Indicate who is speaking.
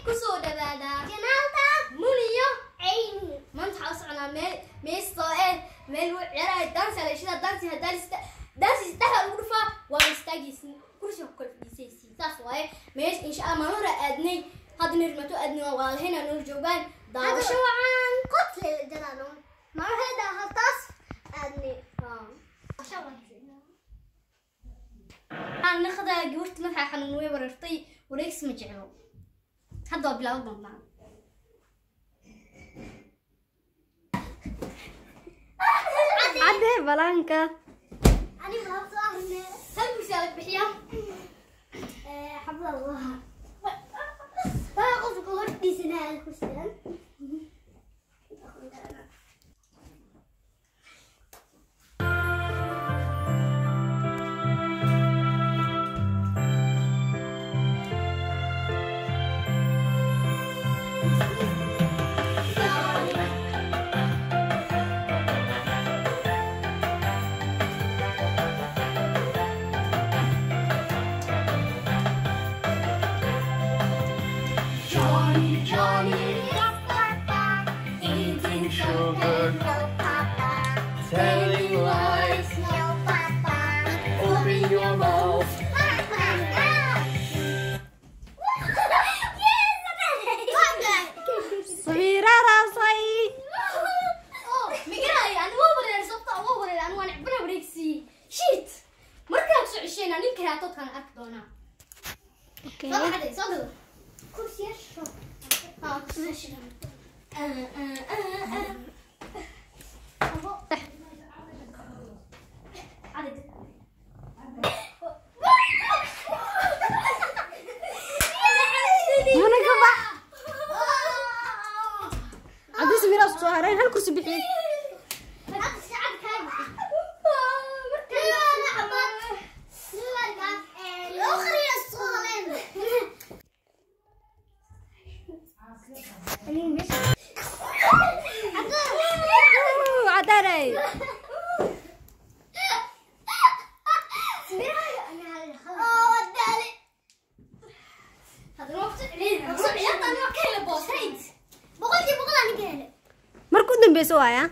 Speaker 1: Kusoo dhawaada kanaalka Muniyo Cayni. Maanta waxaa u soconaa meel meestoo eh meel lagu ciyaarayo dansi la shida dansi hadaa dansi saddex lagu dhufaa waa istaagaysin kursiga ku kala fadhiisaysiin saas waaye meesha insha Allah maalin hore aadnay haddana rimato aadnay waa walaalahayna nool joogaan daawasho wacan
Speaker 2: qotle jalaano marhada haltaas aadnay.
Speaker 1: Waxaan naqdaa gabarta madaxa xanuun way wareertay wareegsi ma jeclo hadda waa bilaaban doontaa.
Speaker 3: Cadde balaanka.
Speaker 2: Aniga laba soo ahrine.
Speaker 1: Hal kursi aa la bixiyaa.
Speaker 2: Xabla Allah waa qofka hordhiisana kursigan.
Speaker 4: Johnny, Johnny,
Speaker 2: Yes, Papa.
Speaker 4: Eating sugar,
Speaker 2: No, Papa.
Speaker 4: Telling lies,
Speaker 2: No, Papa.
Speaker 4: Open your mouth.
Speaker 3: Samiira raasay.
Speaker 1: Migaraayo ani waa wareer sababta waa wareer ani waan icbana wareegsi shit markaan kusoo cesheyna ninka raatoodkaan arki doonaa. Soo xaday soo gado haa kusoo cesheyna. Cadad.
Speaker 3: Mana ka bax. Cadde Samiira isku soo hareen hal kursi bixiyey. Caddaanay. Marka u dambeysa waaya.